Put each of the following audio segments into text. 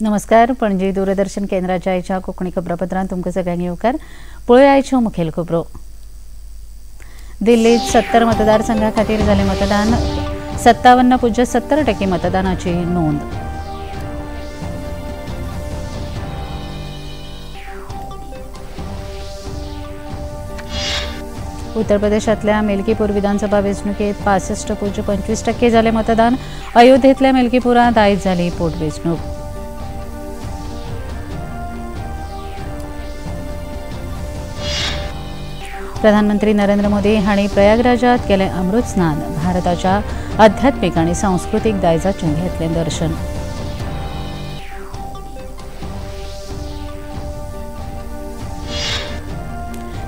नमस्कार, पणजी दूरदर्शन केंद्राच्या आयच्या कोंकणी खबरापत्रांत तुमकां सगळ्यांक येवकार. पळोवया आयच्यो मुखेल खबरो. दिल्लीत 70 मतदारसंघा खातीर जालें मतदान. 57.70% मतदानाची नोंद. उत्तर प्रदेशातल्या मिल्कीपूर विधानसभा वेंचणुकेत 65.25% जालें मतदान. अयोध्येतल्या मिल्कीपुरांत आयज जाली पोटवेंचणूक. प्रधानमंत्री नरेंद्र मोदी हांणी प्रयागराजात केलें अमृत स्नान. भारताच्या आध्यात्मिक आनी सांस्कृतीक दायजाचें घेतलें दर्शन.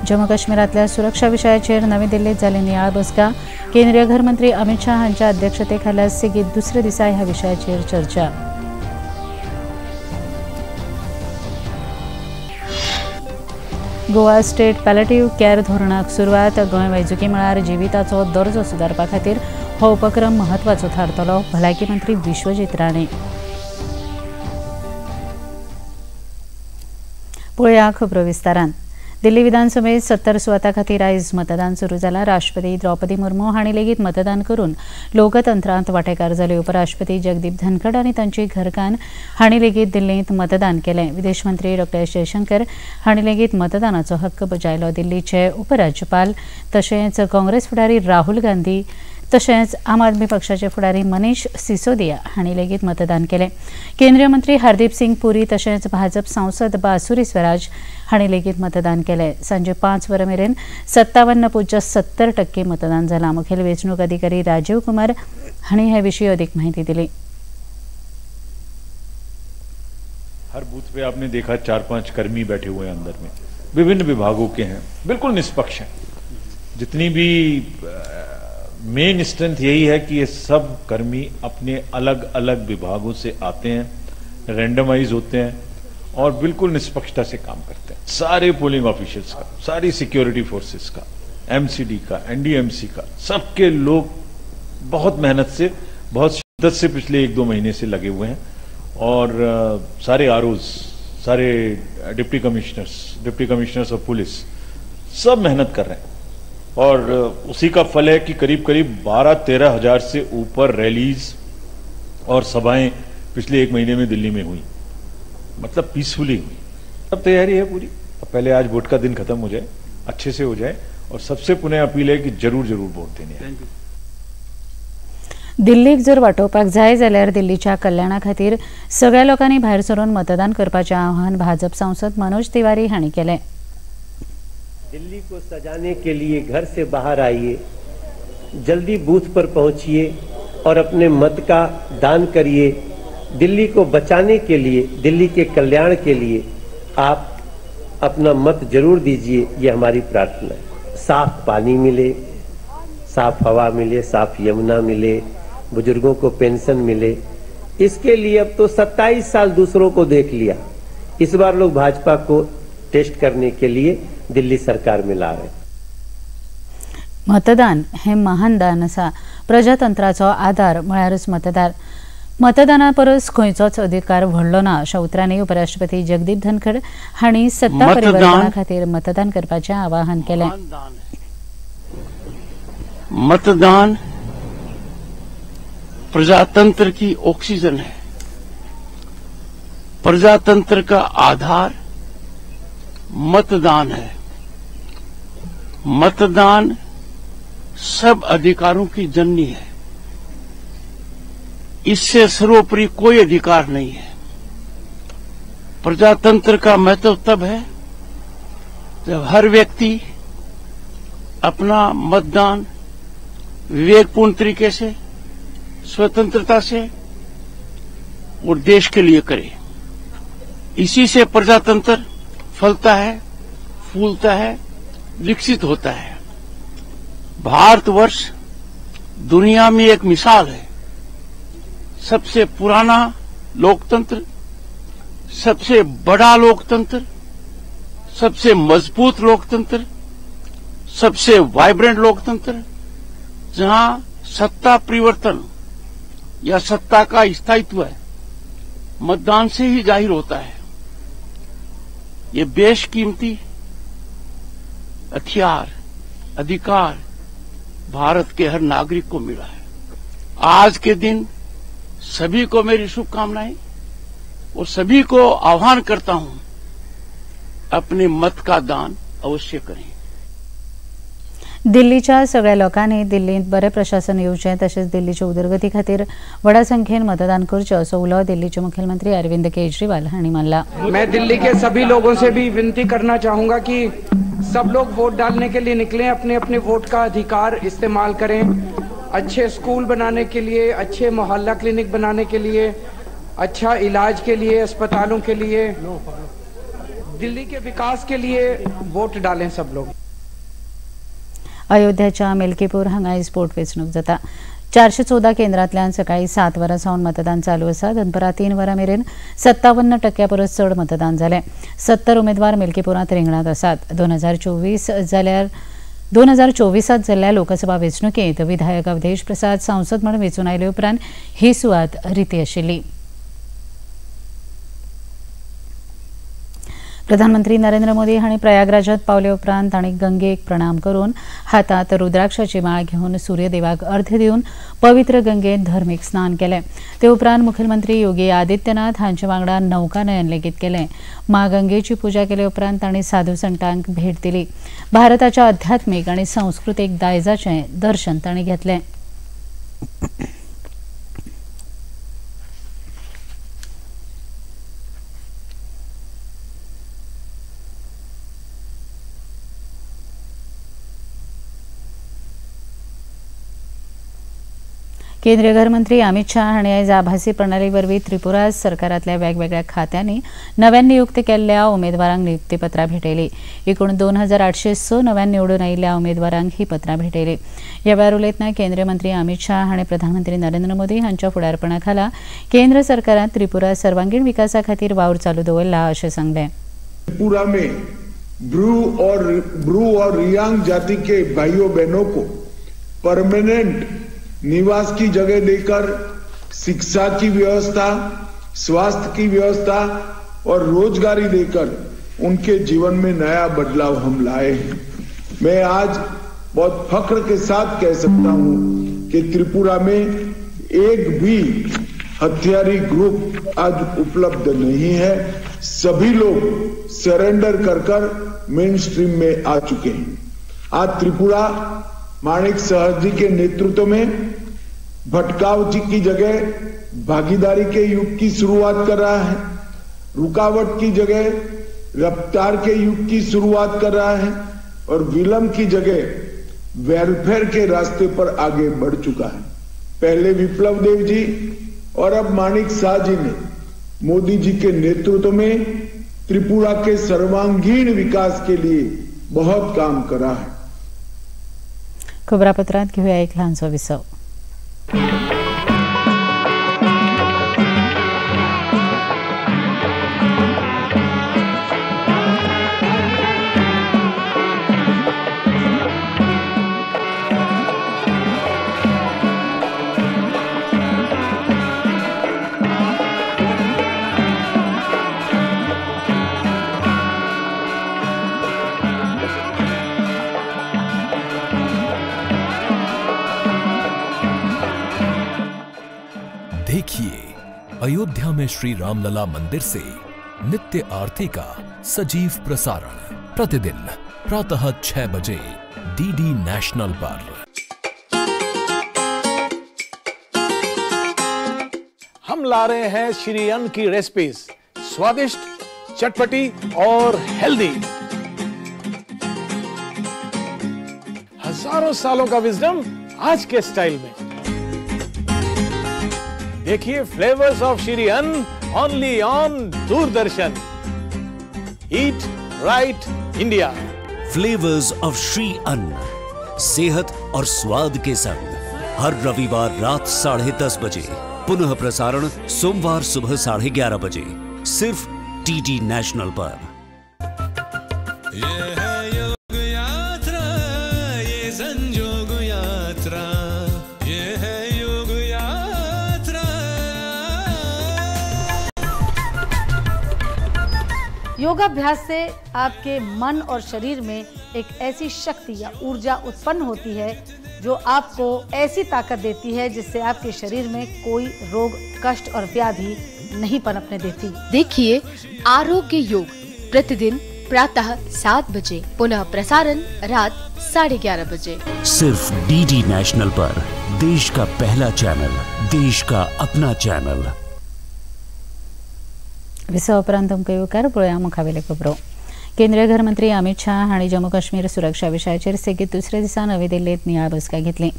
जम्मू काश्मीरांतल्या सुरक्षा विशयाचेर नवी दिल्लीत जाली नियाळ बसका. केंद्रीय घरमंत्री अमित शाह हांच्या अध्यक्षतेखाला सेगीत दुसऱ्या दिसा ह्या विशयाचेर चर्चा. गोवा स्टेट पॅलेटिव्ह केअर धोरणाक सुरवात. गोंय वैजकी मळार जिविताचो दर्जो सुदारपा खातीर हो उपक्रम म्हत्वाचो थारतलो. भलायकी मंत्री विश्वजीत राणे. पळोवया खबरो विस्तारान. दिल्ली विधानसभेत 70 सुवातां खातीर आयज मतदान सुरू जालां. राष्ट्रपती द्रौपदी मुर्मू हांणी लेगीत मतदान करून लोकतंत्रांत वांटेकार जाले. उपराष्ट्रपती जगदीप धनखड आनी तांची घरकान्न हांणी लेगीत दिल्लींत मतदान केलें. विदेश मंत्री डॉ. एस जयशंकर हांणी लेगीत मतदानाचो हक्क बजायलो. दिल्लीचे उपराज्यपाल तशेंच काँग्रेस फुडारी राहुल गांधी तशेंच आम आदमी पक्षाचे फुडारी मनीष सिसोदिया हांणी लेगीत मतदान केलें. केंद्रीय मंत्री हरदीप सिंग पुरी तशेंच भाजप सांसद बासुरी स्वराज हांणी लेगीत मतदान केलें. सांजे 5 वरां मेरेन 57.70% मतदान जालां. मुखेल वेंचणूक अधिकारी राजीव कुमार हांणी हे विशीं अधिक माहिती दिली. हर बूथ पे आपने देखा 4-5 कर्मी बैठे हुए हैं अंदर में, विभिन्न विभागों के हैं, बिल्कुल निष्पक्ष हैं. जितनी भी मेन स्ट्रेंथ यही है कि ये सब कर्मी अपने अलग अलग विभागों से आते हैं, रैंडमाइज होते हैं और बिल्कुल निष्पक्षता से काम करते हैं. सारे पोलिंग ऑफिशियल्स का, सारी सिक्योरिटी फोर्सेस का, एमसीडी का, एनडीएमसी का, सबके लोग बहुत मेहनत से, बहुत शिद्दत से पिछले 1-2 महीने से लगे हुए हैं. और सारे आरओज, सारे डिप्टी कमिश्नर्स ऑफ पुलिस सब मेहनत कर रहे हैं. और उसी का फल है कि करीब करीब 12-13 हजार से ऊपर रैलीज और सभाएं पिछले 1 महीने में दिल्ली में हुई, मतलब पीसफुली हुई. अब तैयारी है पूरी. अब पहले आज वोट का दिन खत्म हो जाए, अच्छे से हो जाए. और सबसे पुनः अपील है कि जरूर जरूर वोट देने आए. दिल्लीक जर वाटोवपाक जाय जाल्यार दिल्लीच्या कल्याणा खातीर सगळ्या लोकांनी भायर सरून मतदान करपाचें आवाहन भाजप सांसद मनोज तिवारी हांणी केलें. दिल्ली को सजाने के लिए घर से बाहर आइए, जल्दी बूथ पर पहुंचिए और अपने मत का दान करिए. दिल्ली को बचाने के लिए, दिल्ली के कल्याण के लिए आप अपना मत जरूर दीजिए, ये हमारी प्रार्थना है. साफ पानी मिले, साफ हवा मिले, साफ यमुना मिले, बुजुर्गों को पेंशन मिले, इसके लिए अब तो 27 साल दूसरों को देख लिया. इस बार लोग भाजपा को टेस्ट करने के लिए दिल्ली सरकार में ला रहे. मतदान हे महान दान आसा. प्रजातंत्राचो आधार म्हळ्यारच मतदार. मतदाना परस खंयचोच अधिकार व्हडलो ना अशा उतरांनी उपराष्ट्रपती जगदीप धनखड हांणी सत्ता परिवर्तना खातीर मतदान करपाचें आवाहन केलें. मतदान प्रजातंत्र की ऑक्सीजन है. प्रजातंत्र का आधार मतदान है. मतदान सब अधिकारों की जननी है. इससे सर्वोपरि कोई अधिकार नहीं है. प्रजातंत्र का महत्व तब है जब हर व्यक्ति अपना मतदान विवेकपूर्ण तरीके से, स्वतंत्रता से और देश के लिए करे. इसी से प्रजातंत्र फलता है, फूलता है, विकसित होता है. भारतवर्ष दुनिया में एक मिसाल है. सबसे पुराना लोकतंत्र, सबसे बड़ा लोकतंत्र, सबसे मजबूत लोकतंत्र, सबसे वाइब्रेंट लोकतंत्र, जहां सत्ता परिवर्तन या सत्ता का स्थायित्व है, मतदान से ही जाहिर होता है। ये बेशकीमती हथियार, अधिकार भारत के हर नागरिक को मिला है। आज के दिन सभी को मेरी शुभकामनाएं और सभी को आह्वान करता हूं, अपने मत का दान अवश्य करें। दिल्लीच्या सगळ्या लोकांनी दिल्लींत बरें प्रशासन येवचें तशेंच दिल्लीच्या उदरगती खातीर व्हडा संख्येन मतदान करचें असो उलो दिल्लीचे मुख्यमंत्री अरविंद केजरीवाल हांणी मारला। मैं दिल्ली के सभी लोगों से भी विनती करना चाहूंगा कि सब लोग वोट डालने के लिए निकलें, अपने अपने वोट का अधिकार इस्तेमाल करें। अच्छे स्कूल बनाने के लिए, अच्छे मोहल्ला क्लिनिक बनाने के लिए, अच्छा इलाज के लिए, अस्पतालों के लिए, दिल्ली के विकास के लिए वोट डालें सब लोग। अयोध्याच्या मिल्कीपूर हांगा आयज पोटवेंचणूक जाता। 414 केंद्रांतल्यान सकाळी 7 वरां सावन मतदान चालू आसा। दनपरां 3 वरां मेरेन 57% परस चड मतदान जालें। 70 उमेदवार मिल्कीपुरांत रिंगणांत आसात। 2024 जाल्यार 2024 जाल्ल्या लोकसभा वेंचणुकेंत विधायक अवधेश प्रसाद सांसद म्हूण वेंचून आयले उपरांत ही सुवात रिती आशिल्ली। प्रधानमंत्री नरेंद्र मोदी हांणी प्रयागराजात पावले उपरांत तांणी गंगेक प्रणाम करून हातात रुद्राक्षाची माळ घेवन सूर्यदेवाक अर्घ्य दिवन पवित्र गंगेत धर्मीक स्नान केलें। ते उपरांत मुखेलमंत्री योगी आदित्यनाथ हांचे वांगडा नौकानयन लेगीत केलें। मां गंगेची पुजा केले उपरांत तांणी साधू संतांक भेट दिली। भारताच्या आध्यात्मीक आनी संस्कृतीक दायजाचें दर्शन तांणी घेतलें। केंद्रीय गृहमंत्री अमित शाह हांणी आयज आभासी प्रणाली वरवीं त्रिपुरा सरकारांतल्या वेगवेगळ्या खात्यांनी नव्यान नियुक्त केल्ल्या उमेदवारांक नियुक्तीपत्रां भेटयली। एकूण 2806 नव्यान निवडून आयिल्ल्या उमेदवारांक ही पत्रां भेटयली। ह्या वेळार उलयतना केंद्रीय मंत्री अमित शाह हांणी प्रधानमंत्री नरेंद्र मोदी हांच्या फुडारपणा खाला केंद्र सरकारान त्रिपुरा सर्वांगीण विकासा खातीर वावर चालू दवरला अशें सांगलें। त्रिपुरा में ब्रू और रियांग जाति के भाइयों बहनों को परमानेंट निवास की जगह देकर शिक्षा की व्यवस्था, स्वास्थ्य की व्यवस्था और रोजगारी देकर उनके जीवन में नया बदलाव हम लाए हैं। मैं आज बहुत फख्र के साथ कह सकता हूं कि त्रिपुरा में एक भी हथियारी ग्रुप आज उपलब्ध नहीं है। सभी लोग सरेंडर कर कर मेन स्ट्रीम में आ चुके हैं। आज त्रिपुरा माणिक साहा जी के नेतृत्व में भटकाव जी की जगह भागीदारी के युग की शुरुआत कर रहा है, रुकावट की जगह रफ्तार के युग की शुरुआत कर रहा है और विलंब की जगह वेलफेयर के रास्ते पर आगे बढ़ चुका है। पहले विप्लव देव जी और अब माणिक साहा जी ने मोदी जी के नेतृत्व में त्रिपुरा के सर्वांगीण विकास के लिए बहुत काम करा है। खबरापत्रात घेऊया एक लहानसो विसव। देखिए अयोध्या में श्री रामलला मंदिर से नित्य आरती का सजीव प्रसारण प्रतिदिन प्रातः 6 बजे डीडी नेशनल पर। हम ला रहे हैं श्री अन्न की रेसिपीज, स्वादिष्ट, चटपटी और हेल्दी। हजारों सालों का विजडम आज के स्टाइल में। देखिए flavours of Shri Anna only on Doordarshan. Eat right India. Flavours of Shri Anna, सेहत और स्वाद के संग, हर रविवार रात 10:30 बजे, पुनः प्रसारण सोमवार सुबह 11:30 बजे, सिर्फ डीडी नेशनल पर। ये है योग यात्रा, ये संजोग यात्रा, ये है योग यात्रा। योगाभ्यास से आपके मन और शरीर में एक ऐसी शक्ति या ऊर्जा उत्पन्न होती है जो आपको ऐसी ताकत देती है जिससे आपके शरीर में कोई रोग, कष्ट और व्याधि नहीं पनपने देती। देखिए आरोग्य योग प्रतिदिन प्रातः 7 बजे, पुनः प्रसारण रात 11:30 बजे, सिर्फ डीडी नेशनल पर। देश का पहला चैनल, देश का अपना चैनल। विसव उपरांत तुमकां येवकार पळोवया मुखावेले खबरो। केंद्रीय घरमंत्री अमित शाह हांणी जम्मू काश्मीर सुरक्षा विशयाचेर सेगीत दुसऱ्या दिसा नवी दिल्लीत नियाळ बसका घेतली।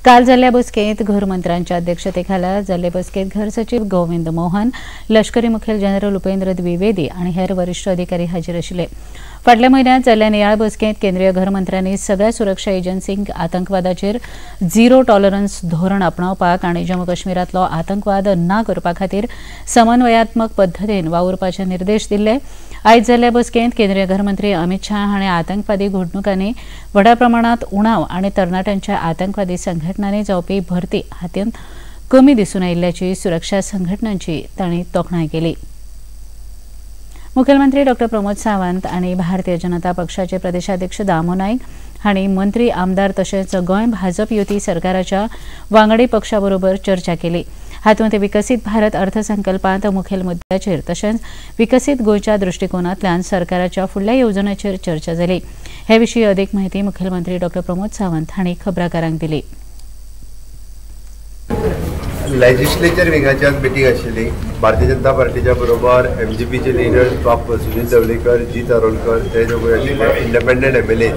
काल जाल्ल्या बसकेंत गृहमंत्र्यांच्या अध्यक्षतेखाला जाल्ले बसकेंत घर सचीव गोविंद मोहन, लष्करी मुखेल जनरल उपेंद्र द्विवेदी आनी हेर वरिश्ठ अधिकारी हाजीर आशिल्ले। फाटल्या म्हयन्यांत जाल्ल्या नियाळ बसकेंत केंद्रीय घरमंत्र्यांनी सगळ्या सुरक्षा एजन्सींक आतंकवादाचेर झिरो टॉलरन्स धोरण आपणावपाक आनी जम्मू काश्मीरांतलो आतंकवाद ना करपा खातीर समन्वयात्मक पद्दतीन वावुरपाचे निर्देश दिल्ले। आयज जाल्ल्या बसकेंत केंद्रीय घरमंत्री अमित शाह हांणी आतंकवादी घडणुकांनी व्हडा प्रमाणांत उणाव आनी तरणाट्यांच्या आतंकवादी संघटनांनी जावपी भरती हातूंत कमी दिसून आयिल्ल्याची सुरक्षा संघटनांची तांणी तोखणाय केली। मुखेलमंत्री डॉ प्रमोद सावंत आनी भारतीय जनता पक्षाचे प्रदेशाध्यक्ष दामू नायक हांणी मंत्री, आमदार तशेंच गोंय भाजप युती सरकाराच्या वांगडी पक्षा बरोबर चर्चा केली। हातूंत विकसीत भारत अर्थसंकल्पांत मुखेल मुद्द्याचेर तशेंच विकसीत गोंयच्या दृश्टिकोनांतल्यान सरकाराच्या फुडल्या येवजण्याचेर चर्चा जाली। हे विशीं अदीक म्हायती मुखेलमंत्री डॉ प्रमोद सावंत हांणी खबराकारांक दिली। लेजिस्लेचर विंगाची आज मिटींग आशिल्ली। भारतीय जनता पार्टीच्या बरोबर एमजीपीचे लिडर बाब सुनील जवळीकर, जीत आरोलकर, ते दोगूय आशिल्ले। Independent MLA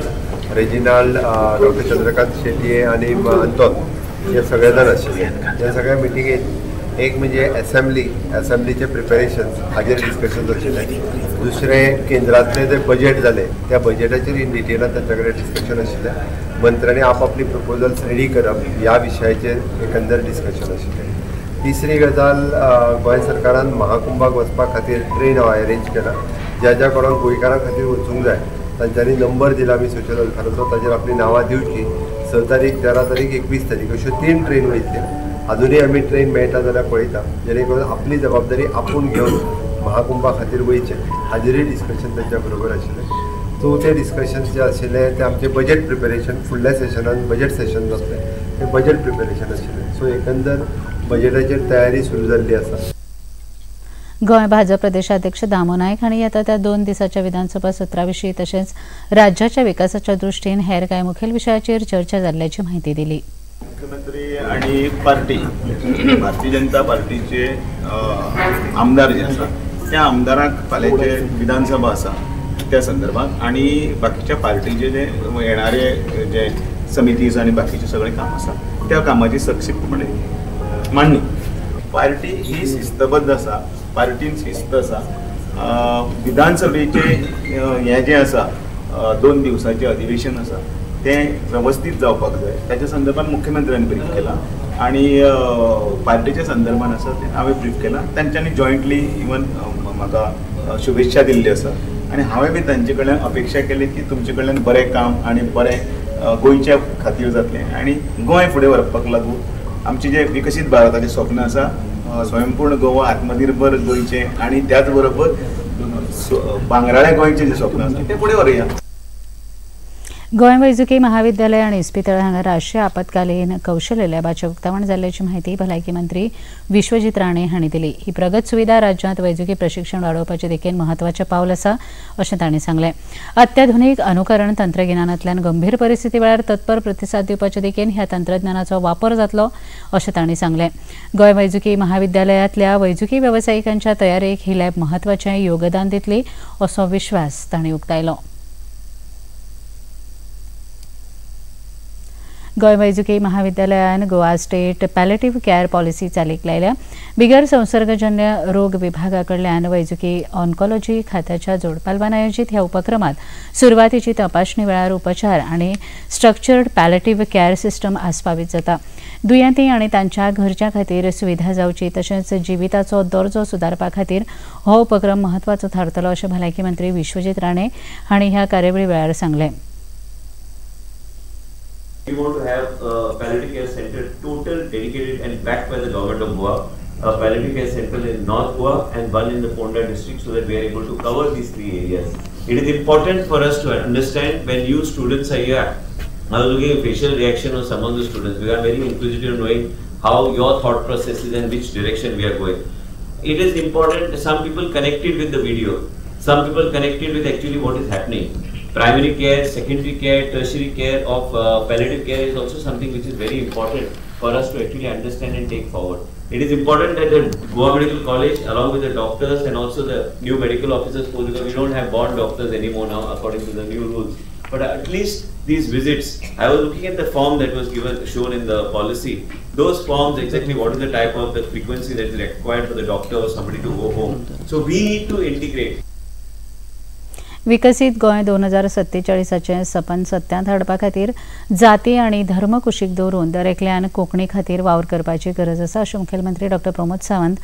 Reginald, doctor Chandrakant Shetye आनी अंतोन हे सगळे जाण आशिल्ले। ह्या सगळ्या मिटिंगेत एक म्हणजे एसेंब्लीचे प्रिपेरेशन्स हाजेर डिस्कशन आशिल्लें। दुसरें केंद्रांतलें जे बजेट जालें त्या बजेटाचेर इन डिटेलान तांच्या कडेन डिस्कशन आशिल्लें। मंत्र्यांनी आपआपली प्रपोजल्स रेडी करप ह्या विशयाचेर एकंदर डिस्कशन आशिल्लें। तिसरी गजाल, गोंय सरकारान महाकुंभाक वचपा खातीर ट्रेन अरेंज केला। ज्या ज्या कोणाक गोंयकारां खातीर वचूंक जाय तांच्यांनी नंबर दिला आमी सोशल वेलफेराचो, ताजेर आपली नांवां दिवची। 6 तारीख, 13 तारीख, 21 तारीख अश्यो 3 ट्रेन वयतल्यो। अजुनूय आमी ट्रेन मेळटा जाल्यार पळयता, जेणे करून आपली जबाबदारी आपूण घेवन महाकुंभा खातीर वयचें हाजेरूय डिस्कशन तांच्या बरोबर आशिल्लें। चवथें डिस्कशन जें आशिल्लें तें आमचें बजेट प्रिपेरेशन, फुडल्या सेशनान बजेट सेशन जातलें तें बजेट प्रिपेरेशन आशिल्लें। सो एकंदर बजेटाचेर तयारी सुरू जाल्ली आसा। गोंय भाजप प्रदेशाध्यक्ष दामू नायक हांणी येता त्या 2 दिसाच्या विधानसभा सत्रा विशीं तशेंच राज्याच्या विकासाच्या दृश्टीन हेर कांय मुखेल विशयाचेर चर्चा जाल्ल्याची म्हायती दिली। मुख्यमंत्री आनी पार्टी, भारतीय जनता पार्टीचे आमदार जे आसा त्या आमदारांक फाल्यांचे विधानसभा आसा त्या संदर्भात आनी बाकीच्या पार्टीचे जे येणारे जे समितीज आनी बाकीचे सगळे काम आसा त्या कामाची संक्षिप्तपणे मांडणी। पार्टी ही शिस्तबद्ध आसा, पार्टीन शिस्त आसा। विधानसभेचे हें जें आसा 2 दिवसाचें अधिवेशन आसा तें वेवस्थीत जावपाक जाय, ताच्या संदर्भात मुख्यमंत्र्यांनी ब्रीफ केला आनी पार्टीच्या संदर्भात आसा तें हांवें ब्रीफ केला। तांच्यांनी जॉयंटली इवन म्हाका शुभेच्छा दिल्ल्यो आसा आनी हांवें बी तांचे कडल्यान अपेक्षा केली की तुमचे कडल्यान बरें काम आनी बरें गोंयच्या खातीर जातलें आनी गोंय फुडें व्हरपाक लागून आमचें जें विकसीत भारताचें स्वप्न आसा, स्वयंपूर्ण गोवा, आत्मनिर्भर गोंयचें आनी त्याच बरोबर भांगराळ्या गोंयचें जें स्वप्न आसा तें फुडें व्हरुया। गोंय वैजकी महाविद्यालय आनी इस्पितळ हांगा राष्ट्रीय आपत्कालीन कौशल्य लॅबाचें उक्तावण जाल्ल्याची म्हायती भलायकी मंत्री विश्वजीत राणे हांणी दिली। ही प्रगत सुविधा राज्यांत वैजकी प्रशिक्षण वाडोवपाचे देखील म्हत्वाचें पावल आसा अशें तांणी सांगलें। अत्याधुनीक अनुकरण तंत्रगिन्यानांतल्यान गंभीर परिस्थिती वेळार तत्पर प्रतिसाद दिवपाचे देखील ह्या तंत्रज्ञानाचो वापर जातलो अशें तांणी सांगलें। गोंय वैजकी महाविद्यालयांतल्या वैजकी वेवसायिकांच्या तयारेक ही लॅब म्हत्वाचें योगदान दितली असो विश्वास तांणी उक्तायलो। गोंय वैजकी महाविद्यालयान Goa state palliative care policy चालीक लायल्या। बिगर संसर्गजन्य रोग विभागा कडल्यान वैजकी ऑन्कोलॉजी खात्याच्या जोडपालवान आयोजीत ह्या उपक्रमात सुरवातीची तपासणी वेळार उपचार आनी स्ट्रक्चर्ड पॅलेटिव्ह केअर सिस्टम आस्पावीत जाता। दुयेंती आनी तांच्या घरच्या खातीर सुविधा जावची तशेंच जिविताचो दर्जो सुदारपा खातीर हो उपक्रम म्हत्वाचो थारतलो अशें भलायकी मंत्री विश्वजीत राणे हांणी ह्या कार्यावळी वेळार सांगलें। We want to have a palliative care center total dedicated and backed by the government of Goa. a palliative care center in North Goa and 1 in the Ponda district, so that we are able to cover these 3 areas. It is important for us to understand when you students are here. I was looking at facial reaction of some of the students. We are very inquisitive knowing how your thought process is and which direction we are going. It is important, some people connected with the video, some people connected with actually what is happening. Primary care, secondary care, tertiary care of palliative care is also something which is very important for us to actually understand and take forward. It is important that the Goa Medical College, along with the doctors and also the new medical officers, because we don't have born doctors anymore now according to the new rules. But at least these visits, I was looking at the form that was given, shown in the policy. Those forms, exactly what is the type of the frequency that is required for the doctor or somebody to go home. So we need to integrate. विकसीत गोंय 2047 सपन सत्यांत हाडपा खातीर जाती आनी धर्म कुशीक दवरून दरेकल्यान कोंकणी खातीर वावर करपाची गरज आसा अशें मुखेलमंत्री डॉ प्रमोद सावंत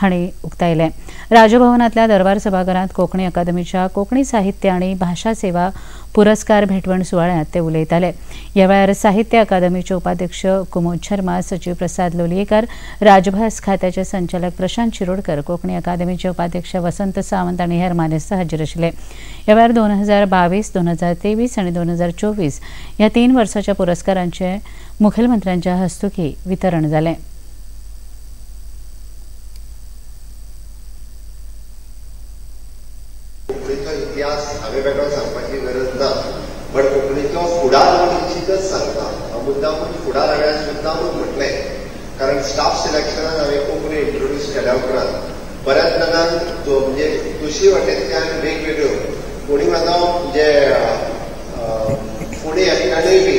हांणी उक्तायलें. राजभवनांतल्या दरबार सभाघरांत कोंकणी अकादमीच्या कोंकणी साहित्य आनी भाशा सेवा पुरस्कार भेटवण सुवाळ्यांत ते उलयताले. ह्या वेळार साहित्य अकादमीचे उपाध्यक्ष कुमोद शर्मा, सचिव प्रसाद लोलयेकर, राजभास खात्याचे संचालक प्रशांत शिरोडकर, कोंकणी अकादमीचे उपाध्यक्ष वसंत सावंत आनी हेर मानेस्त हाजीर आशिल्ले. ह्या वेळार 2022, 2023 आनी 2024 ह्या 3 वर्साच्या पुरस्कारांचे मुखेलमंत्र्यांच्या हस्तुकीं वितरण जालें. कोंकणीचो इतिहास हांवें वेगळो सांगपाची गरज ना, पण कोंकणीचो फुडार हांव निश्चितच सांगता. हांव मुद्दामून फुडार हांवें मुद्दामून म्हटलें, कारण स्टाफ सिलेक्शनान हांवें कोंकणी इंट्रोड्यूस केल्या उपरांत बऱ्याच जाणांक म्हणजे दुसरी वाटेंतल्यान वेगवेगळ्यो कोणी म्हाजो म्हणजे कोणी एकट्यानूय बी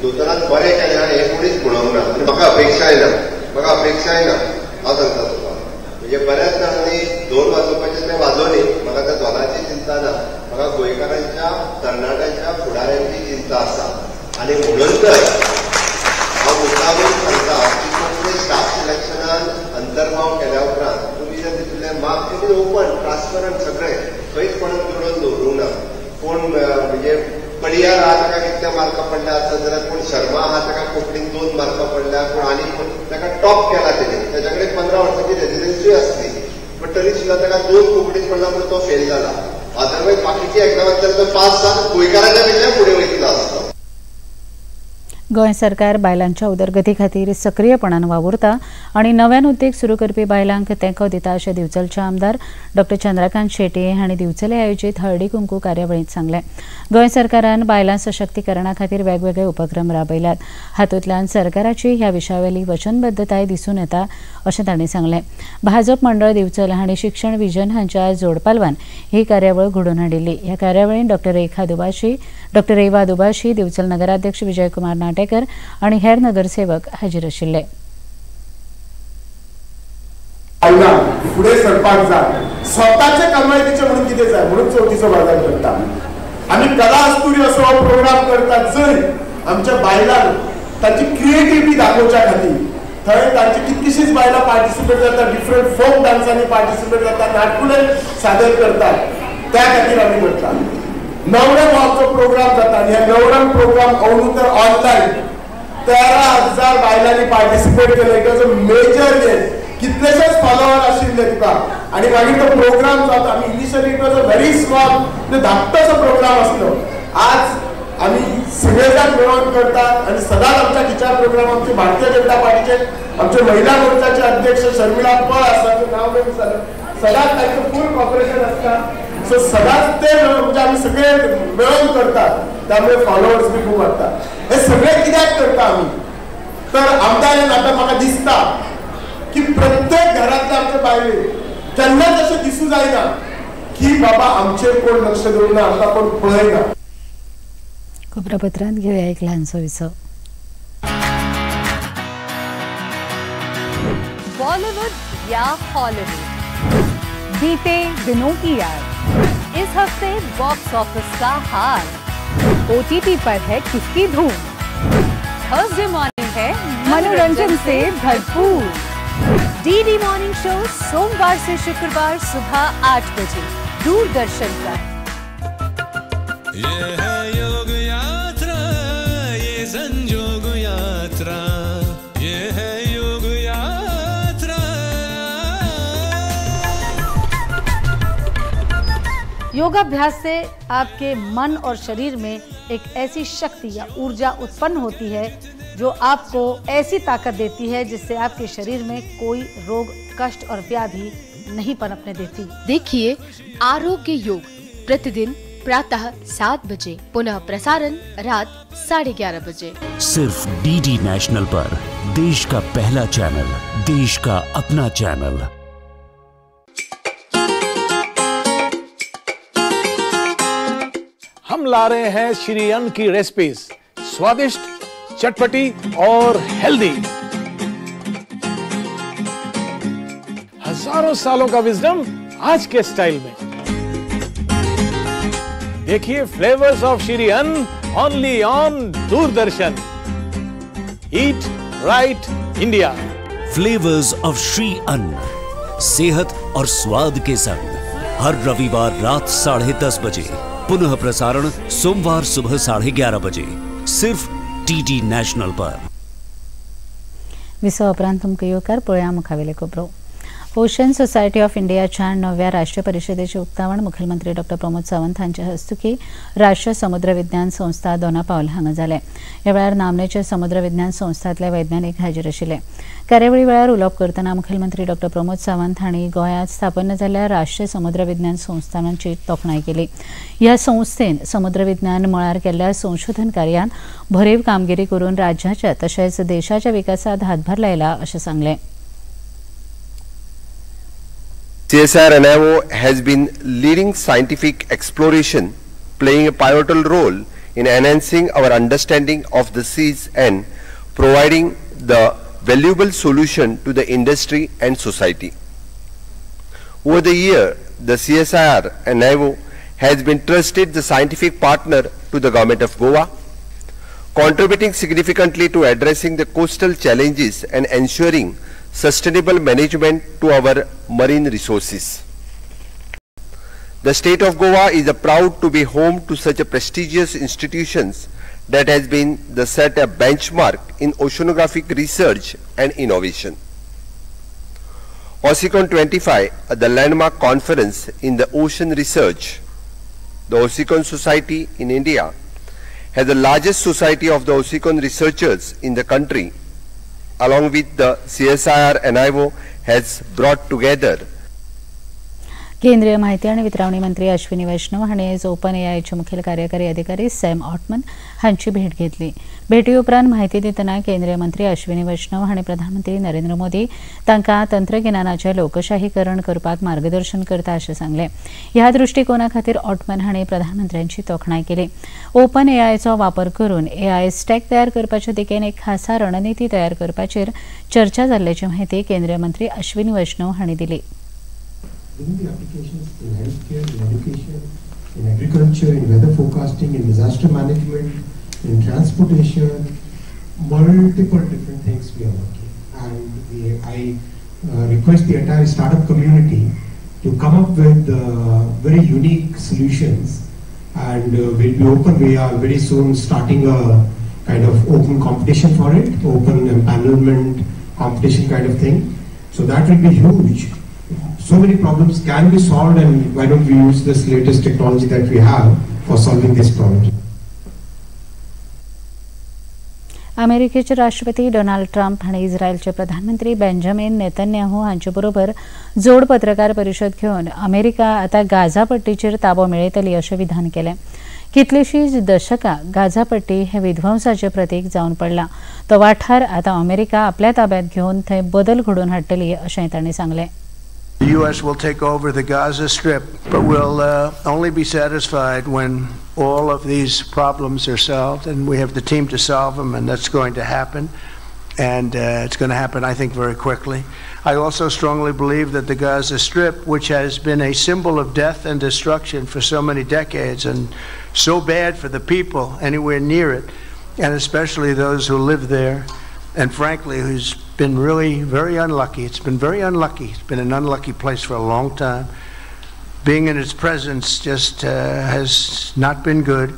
दोतोरान बरें केलें हें कोणीच म्हणूंक ना आनी म्हाका अपेक्षाय ना, म्हाका अपेक्षाय ना. हांव सांगता तुका, म्हणजे बऱ्याच जाणांनी धोल वाजोवपाचें तें वाजोवनी, म्हाका त्या धोलाची चिंता ना, म्हाका गोंयकारांच्या तरणाट्यांच्या फुडाऱ्यांची चिंता आसा. आनी म्हणून तर हांव मुद्दामून सांगता की कोंकणी स्टाफ सिलेक्शनान अंतर्भाव केल्या उपरांत तुमी जर तितले mark, it is open, transparent, सगळें खंयच कोणाक जोडून दवरूंक ना. कोण म्हणजे पडियार आहा ताका कितले मार्कां पडल्या आसत जाल्यार कोण शर्मा आहा ताका कोंकणीक 2 मार्कां पडल्या, कोण आनी कोण ताका टॉप केला तेणे, ताच्या कडेन 15 वर्सांची रेजिडन्सूय आसली, पण तरी सुद्दां ताका 2 कोंकणीत पडला म्हणून तो फेल जाला. अदरवायज बाकीच्या एग्जामांतल्यान तो पास जावन गोंयकारांच्या पेक्षा फुडें वयतलो आसलो. गोंय सरकार बायलांच्या उदरगती खातीर सक्रियपणान वावुरता आनी नव्यान उद्देग सुरू करपी बायलांक तेंको दिता अशें दिवचलचे आमदार डॉ चंद्रकांत शेट्ये हांणी दिवचले आयोजीत हळदी कुंकू कार्यावळींत सांगलें. गोंय सरकारान बायलां सशक्तीकरणा खातीर वेगवेगळे उपक्रम राबयल्यात, हातूंतल्यान सरकाराची ह्या विशयावेली वचनबद्धताय दिसून येता अशें तांणी सांगलें. भाजप मंडळ दिवचल हांणी शिक्षण विजन हांच्या जोडपालवान ही कार्यावळ घडोवन हाडिल्ली. ह्या कार्यावळींत डॉ रेखा दुभाषी, डॉ रेवा दुभाषी, दिवचल नगराध्यक्ष विजयकुमार नाटेकर आणि हेर नगरसेवक हाजीर आशिल्ले. फुडें सरपाक जाय, स्वताचे कमायतीचे म्हणून कितें जाय म्हणून चवथीचो बाजार करता. आमी कला अस्तुरी असो हो प्रोग्राम करतात जंय आमच्या बायलांक तांची क्रिएटिविटी दाखोवच्या खातीर थंय तांची कितलीशीच बायलां पार्टिसिपेट जाता, डिफरंट फोक डान्सांनी पार्टिसिपेट जाता, नाटकुले सादर करतात, त्या खातीर आमी करतात. नवरंग हो आमचो प्रोग्राम जाता आनी ह्या नवरंग प्रोग्राम अंदू तर ऑनलायन 13,000 बायलांनी पार्टिसिपेट केलें. It was a major gain. कितलेशेच फॉलोवर आशिल्ले तुका आनी मागीर तो प्रोग्राम जाता. आमी initially it was a very small, धाकटोसो प्रोग्राम आसलो. आज आमी सगळे जाण मेळोन करतात आनी सदांच आमच्या टिचर प्रोग्राम आमचे भारतीय जनता पार्टीचे आमचे महिला मोर्चाचे अध्यक्ष शर्मिला पळ आसा, नांव विसरलें, सदांच तांचें फूल कॉपरेशन आसता. सो सदांच ते म्हणजे आमी सगळे मेळोन करतात, त्यामुळे फॉलोवर्स बी खूब वाडटा. हे सगळे कित्याक करता आमी तर आमदार आतां म्हाका दिसता की प्रत्येक घरांतल्या आमच्या बायले केन्नाच अशें दिसूं जायना की बाबा आमचेर कोण लक्ष दवरिना, आमकां कोण पळयना. खबरापत्रांत घेवया एक ल्हानसो विसव. बॉलीवुड या हॉलीवुड, बीते दिनों की याद, इस हफ्ते बॉक्स ऑफिस का हाल, ओटीटी पर है किसकी धूम, थर्सडे मॉर्निंग है मनोरंजन से भरपूर, डीडी मॉर्निंग शो सोमवार से शुक्रवार सुबह 8 बजे दूरदर्शन पर। ये है योग यात्रा, ये संजोग यात्रा, ये है योग यात्रा, योगाभ्यास से आपके मन और शरीर में एक ऐसी शक्ति या ऊर्जा उत्पन्न होती है जो आपको ऐसी ताकत देती है जिससे आपके शरीर में कोई रोग, कष्ट और व्याधि नहीं पनपने देती। देखिए आरोग्य योग प्रतिदिन प्रातः 7 बजे, पुनः प्रसारण रात 11:30 बजे, सिर्फ डीडी नेशनल पर। देश का पहला चैनल, देश का अपना चैनल। हम ला रहे हैं श्री अन्न की रेसिपीज, स्वादिष्ट, चटपटी और हेल्दी। हजारों सालों का विजडम आज के स्टाइल में। देखिए flavours of Shri Anna only on Doordarshan. Eat right India. Flavours of Shri Anna, सेहत और स्वाद के संग, हर रविवार रात 10:30 बजे, पुनः प्रसारण सोमवार सुबह 11:30 बजे, सिर्फ डीडी नॅशनल पर। विसव उपरांत तुमकां येवकार पळया मुखावेले खबरो। ओशन सोसायटी ऑफ इंडियाच्या 9व्या राष्ट्रीय परिषदेचे उक्तावण मुखेलमंत्री डॉ प्रमोद सावंत हांचे हस्तुकी राष्ट्रीय समुद्र विज्ञान संस्था दोनापावल हांगा जालें। ह्या वेळार नामनेचे समुद्र विज्ञान संस्थांतले वैज्ञानिक हाजीर आशिल्ले। कार्यावळी वेळार उलोवप करतना मुखेलमंत्री डॉ प्रमोद सावंत हांणी गोंयांत स्थापन जाल्ल्या राष्ट्रीय समुद्र विज्ञान संस्थानांची तोखणाय केली। ह्या संस्थेन समुद्र विज्ञान मळार केल्ल्या संशोधन कार्यांत भरीव कामगिरी करून राज्याच्या तशेंच देशाच्या विकासात हातभार लायला अशें सांगलें। CSIR-NIO has been leading scientific exploration, playing a pivotal role in enhancing our understanding of the seas and providing the valuable solution to the industry and society. Over the year, the CSIR-NIO has been trusted the scientific partner to the government of Goa, contributing significantly to addressing the coastal challenges and ensuring sustainable management to our marine resources. The state of Goa is proud to be home to such a prestigious institutions that has been the set a benchmark in oceanographic research and innovation. OSICON 25, the landmark conference in the ocean research. The OSICON Society in India has the largest society of the OSICON researchers in the country, along with the CSIR-NIO has brought together. केंद्रीय माहिती आणि वितरावणी मंत्री अश्विनी वैष्णव हांणी आयज open एआयचे मुखेल कार्यकारी अधिकारी sem ottoman हांची भेट घेतली। भेटी उपरांत माहिती दितना केंद्रीय मंत्री अश्विनी वैष्णव हांणी प्रधानमंत्री नरेंद्र मोदी तांकां तंत्रगिन्यानाचें लोकशाहीकरण करपाक मार्गदर्शन करता अशें सांगलें। ह्या दृश्टिकोना खातीर ऑटमन हांणी प्रधानमंत्र्यांची तोखणाय केली। ओपन एआयचो वापर करून एआय स्टॅक तयार करपाचे दिकेन एक खासा रणनिती तयार करपाचेर चर्चा जाल्ल्याची माहिती केंद्रीय मंत्री अश्विनी वैष्णव हांणी दिली। Within the applications in healthcare, in education, in agriculture, in weather forecasting, in disaster management, in transportation, multiple different things we are working. And I request the entire startup community to come up with very unique solutions, and we'll be open. We are very soon starting a kind of open competition for it, open empanelment competition kind of thing. So that will be huge. So many problems can be solved, and why don't we use this latest technology that we have for solving these problems. अमेरिकेचे राष्ट्रपती Donald Trump हांणी इस्रायलचे प्रधानमंत्री Benjamin Netanyahu हांचे बरोबर जोड पत्रकार परिशद घेवन अमेरिका आतां गाझा पट्टीचेर ताबो मेळयतली अशें विधान केलें। कितलीशींच दशकां गाझा पट्टी हे विध्वंसाचें प्रतीक जावन पडलां। तो वाठार आतां अमेरिका आपल्या ताब्यांत घेवन थंय बदल घडोवन हाडटली अशेंय तांणी सांगलें। The U.S. will take over the Gaza Strip, but we'll only be satisfied when all of these problems are solved, and we have the team to solve them, and that's going to happen. And it's going to happen, I think, very quickly. I also strongly believe that the Gaza Strip, which has been a symbol of death and destruction for so many decades and so bad for the people anywhere near it, and especially those who live there, and frankly, who's been really very unlucky. It's been very unlucky. It's been an unlucky place for a long time. Being in its presence just has not been good,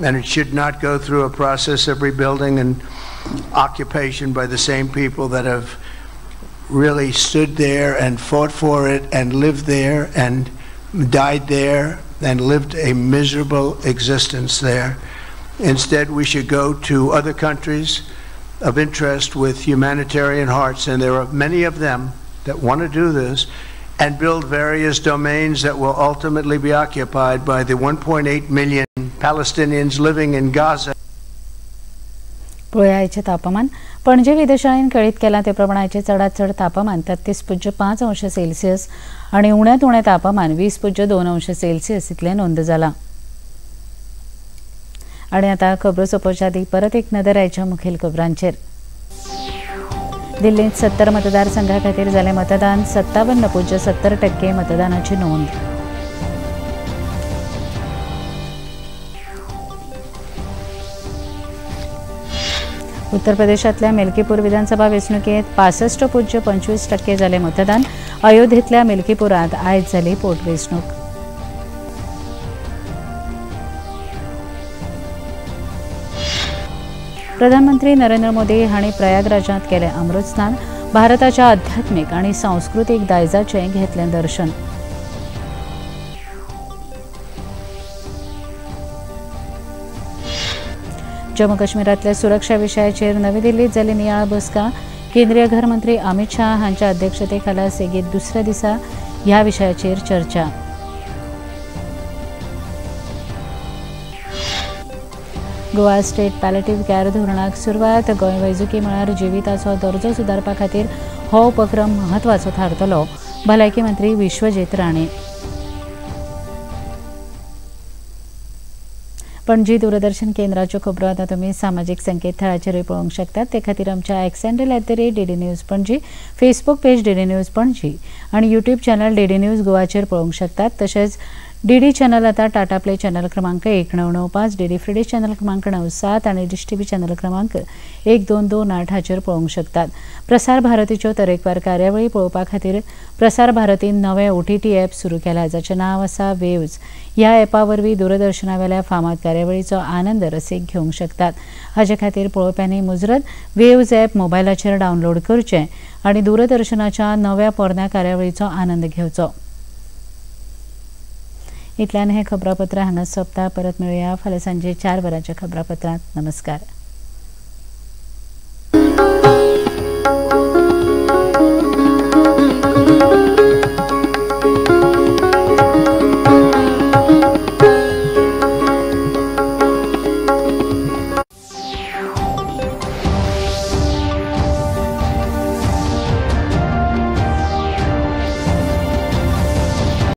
and it should not go through a process of rebuilding and occupation by the same people that have really stood there and fought for it and lived there and died there and lived a miserable existence there. Instead, we should go to other countries of interest with humanitarian hearts, and there are many of them that want to do this, and build various domains that will ultimately be occupied by the 1.8 million Palestinians living in Gaza. पळोवया तापमान. पणजे वेधशाळेन कळीत केलां ते प्रमाण आयचें चडांत चड तापमान 33.5 अंश सेल्सियस आनी उण्यांत उणें तापमान 20.2 अंश सेल्सियस इतलें नोंद जालां. आनी आतां खबरो सोंपोवच्या आदीं परत एक नदर आयच्या मुखेल खबरांचेर. दिल्लींत 70 मतदारसंघा खातीर जालें मतदान, 57.70% मतदानाची नोंद. उत्तर प्रदेशातल्या मिल्कीपूर विधानसभा वेंचणुकेत 65.25% जालें मतदान. अयोध्येतल्या मिल्कीपुरांत आयज जाली पोटवेंचणूक. प्रधानमंत्री नरेंद्र मोदी हांणी प्रयागराजांत केलें अमृतस्नान. भारताच्या आध्यात्मिक आनी सांस्कृतीक दायजाचें घेतलें दर्शन. जम्मू काश्मीरांतल्या सुरक्षा विशयाचेर नवी दिल्लीत जाल्ली नियाळ बसका. केंद्रीय घरमंत्री अमित शाह हांच्या अध्यक्षतेखाला सेगीत दुसऱ्या दिसा ह्या विशयाचेर चर्चा. गोवा स्टेट पॅलेटिव्ह केअर धोरणाक सुरवात. गोंय वैजकी मळार जिविताचो दर्जो सुदारपा खातीर हो उपक्रम म्हत्वाचो थारतलो. भलायकी मंत्री विश्वजीत राणे. पणजी दूरदर्शन केंद्राच्यो खबरो आतां तुमी सामाजीक संकेतथळाचेरूय पळोवंक शकतात. ते खातीर आमच्या X handle @DD News Panaji, Facebook page DD News Panaji आनी यूट्यूब चॅनल डीडी न्यूज गोवाचेर पळोवंक शकतात. तशेंच डीडी चॅनल आतां टाटा प्ले चॅनल क्रमांक 1995, डीडी फ्री चॅनल क्रमांक 97 आनी डिश टीव्ही चॅनल क्रमांक 1228 हाचेर पळोवंक शकतात. प्रसार भारतीच्यो तरेकवार कार्यावळी पळोवपा खातीर प्रसार भारतीन नवें OTT app सुरू केलां, जाचें नांव आसा वेव्ज. ह्या ॲपा वरवीं दूरदर्शनावेल्या फामाद कार्यावळीचो आनंद रसीक घेवंक शकतात. हाचे खातीर पळोवप्यांनी मुजरत वेव्ज ॲप मोबायलाचेर डावनलोड करचें आनी दूरदर्शनाच्या नव्या पोरण्या कार्यावळीचो आनंद घेवचो. इतल्यान हें खबरापत्र हांगा सोंपता. परत मेळुया फाल्यां सांजे 4 वरांच्या खबरापत्रांत. नमस्कार.